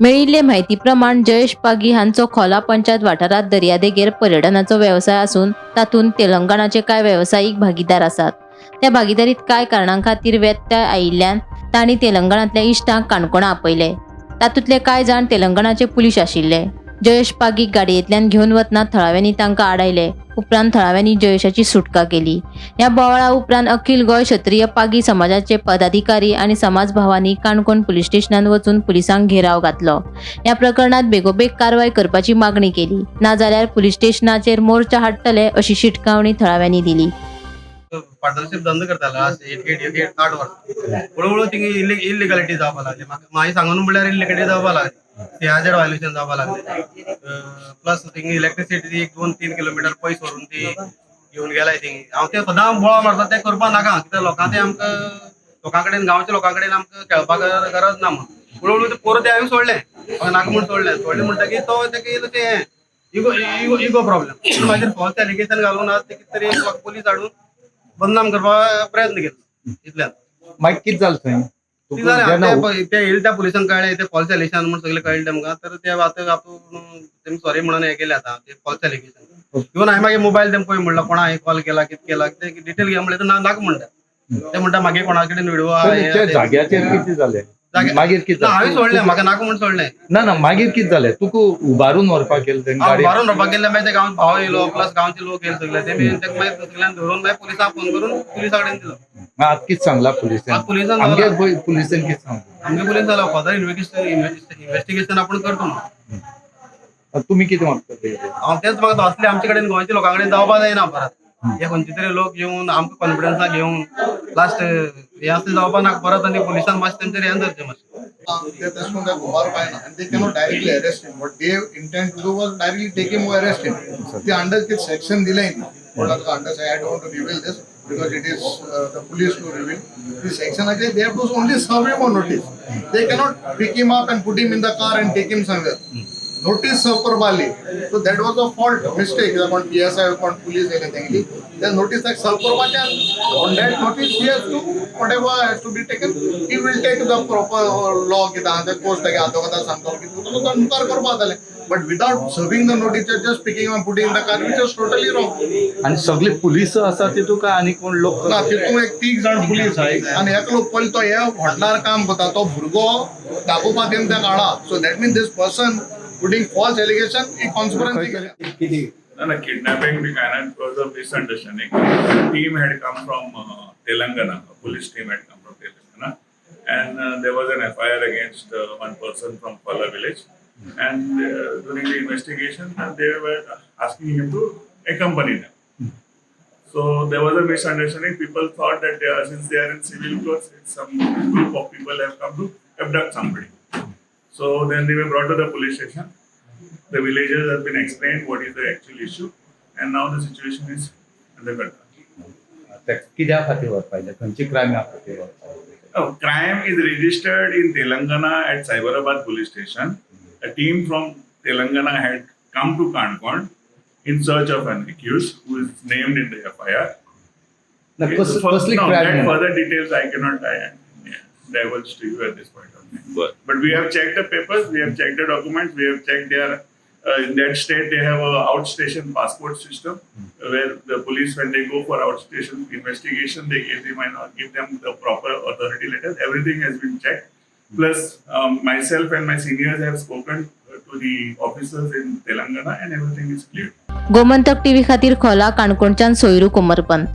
मेळिल्ले म्हायती प्रमाण जयेश पागी हांचो खोला पंचायत वाठारांत दर्यादेगेर पर्यटनाचो वेवसाय आसून तातूंत तेलंगणाचे कांय वेवसायीक भागीदार आसात. त्या भागीदारीत कांय कारणां खातीर व्यत्यय आयिल्ल्यान तांणी तेलंगणांतल्या इश्टांक काणकोणा आपयले. तातूंतले कांय जाण तेलंगणाचे पुलीस आशिल्ले. जयेश पागीक गाडयेंतल्यान घेवन वतना थळाव्यांनी तांकां आडायले. उपरांत थळाव्यांनी जयेशाची सुटका केली. ह्या बोवाळा उपरांत अखिल गोंय क्षत्रिय पागी समाजाचे पदाधिकारी आनी समाज भावांनी काणकोण पुलीस स्टेशनात वचून पुलिसांक घेराव घातलो. ह्या प्रकरणात बेगोबेग कारवाय करपाची मागणी केली, नाजाल्यार पुलीस स्टेशनाचेर मोर्चा हाडटले अशी शिटकावणी थळाव्यांनी दिली. पार्टनरशीप धंदो करतालो लास्ट 8 8 8 वर्सां. हळू हळू थिंगा इलिगलिटी जावपा लागली. म्हाका मागीर सांगून म्हणल्यार इलिगलिटी जावपा लागली, सीआरझेड व्हायोलेशन जावपा लागले. प्लस थिंगा इलेक्ट्रिसिटी एक 2-3 किलोमिटर पयस व्हरून ती घेवन गेलाय थिंगा. हांव ते सदां बोवाळ मारता, ते करपा नाका, कित्याक लोकां ते आमकां लोकां कडेन, गांवच्या लोकां कडेन आमकां खेळपाक गरज ना म्हणून. हळू हळू ते पोरं ते हांवें सोडलें, म्हाका नाका म्हूण सोडलें. सोडलें म्हणटकीर तो तेका येयलो ते हें इगो इगो इगो प्रॉब्लम. म्हाजेर फॉल्स एलिगेशन घालून आज ते कितें तरी म्हाका पुलीस हाडून बदनाम करपाक प्रयत्न केलो इतल्यान. मागीर कितें जालें थंय? कितें जालें, ते येयले, त्या पुलिसांक कळ्ळें, ते फॉल्स एलिगेशन म्हूण सगळें कळ्ळें तेमकां. तर ते आतां आपूण तेमी सॉरी म्हणून हें केलें. आतां ते फॉल्स एलिगेशन इवन हांवें मागीर मोबायल तेम पळय म्हणलो, कोणा हांवें कॉल केला, कितें केला ते डिटेल घे म्हणलें तर ना नाका म्हणटा. ते म्हणटा मागीर कोणा कडेन व्हिडिओ आहा, हे त्या ते. जाग्याचेर कितें जालें? मागीर कितें ना, हांवें जालें? सोडलें, म्हाका नाका म्हूण सोडलें. ना ना, मागीर कितें जालें? तुका उबारून व्हरपाक गेले तेणी हांव गाडी? उबारून व्हरपाक गेल्ले. मागीर ते गांवांत भाव येयलो, प्लस गांवचे लोक येयले सगळे. ते तेका मागीर सगळ्यांक धरून मागीर पुलिसांक फोन करून पुलिसा कडेन दिलो. आतां कितें सांगला पुलिसान? आतां पुलिसान आमगे सांगलां. पळय, पुलिसान कितें सांगला? आमगे पुलीस जालो फर्दर इन्व्हेस्टिगेशन आपण करतो म्हणून. तुमी कितें मागता ते? हांव तेच मागता, असले आमचे कडेन, गोंयच्या लोकां कडेन जावपा जायना परत. हे खंयचे तरी लोक येवन आमकां कॉन्फिडन्सा घेवन लास्ट हे असले जावपा नाका परत. आनी पुलिसान मातशें तेंचेर हें धरचें मातशें. ते तशें करून ताका उबारपाक पायना आनी they cannot directly arrest him. What they intend to do was directly take him or arrest him. ते अंडर कितें सेक्शन दिलें कोणा तुका under, I don't to reveal this because it is the police to reveal. ती सेक्शनाचेर they have to only serve him on notice. They cannot pick him up and put him in the car and take him somewhere. Notice serve करपा आसली. So that was a fault, mistake. कोण PSI, कोण police येयले तेंगेली त्या notice ताका सर्व करपाचें. On that notice he has to, whatever has to be taken, he will take the proper law. कितें आहा ते कोर्स तागे आदवोगादा सांगतलो कितें तो मुखार करपा जातालें, but without serving the notice, just picking and putting the car, which is totally wrong. आनी सगळे पुलीस आसा तितून काय आनी कोण लोक? ना, तितून एक तीग जाण पुलीस आहाय आनी एकलो पयलो तो हे हॉटेलार काम करता, तो भुरगो दाखोवपा तेम त्या काडा. So that mean this person putting false allegation he conspiracy केल्या. कितें? No, kidnapping बी कांय ना. It was a misunderstanding. Team had come from Telangana. A police team had come from Telangana, and there was an FIR against one person from Pala village. And during the investigation, they were asking him to accompany them. So there was a misunderstanding. People thought that they are, since they are in civil clothes, it's some group of people have come to abduct somebody. So then they were brought to the police station. The villagers have been explained what is the actual issue, and now the situation is under control. कित्या खातीर व्हरपा येयले? खंयची क्रायमा खातीर व्हरपा? Oh, crime is registered in Telangana at Cyberabad police station. A team from Telangana had come to Canacona in search of an accused who is named in the FIR. ना, कसली No, crime? That further details I cannot yeah, divulge to you at this point of time. But we have checked the papers, we have checked the documents, we have checked their. In that state, they have a outstation passport system where the police, when they go for outstation investigation, they give them and give them the proper authority letters. Everything has been checked. Plus, myself and my seniors have spoken to the officers in Telangana, and everything is clear. Gomantak TV खातीर खोला काणकोणच्यान सोयरू कोमरपंत.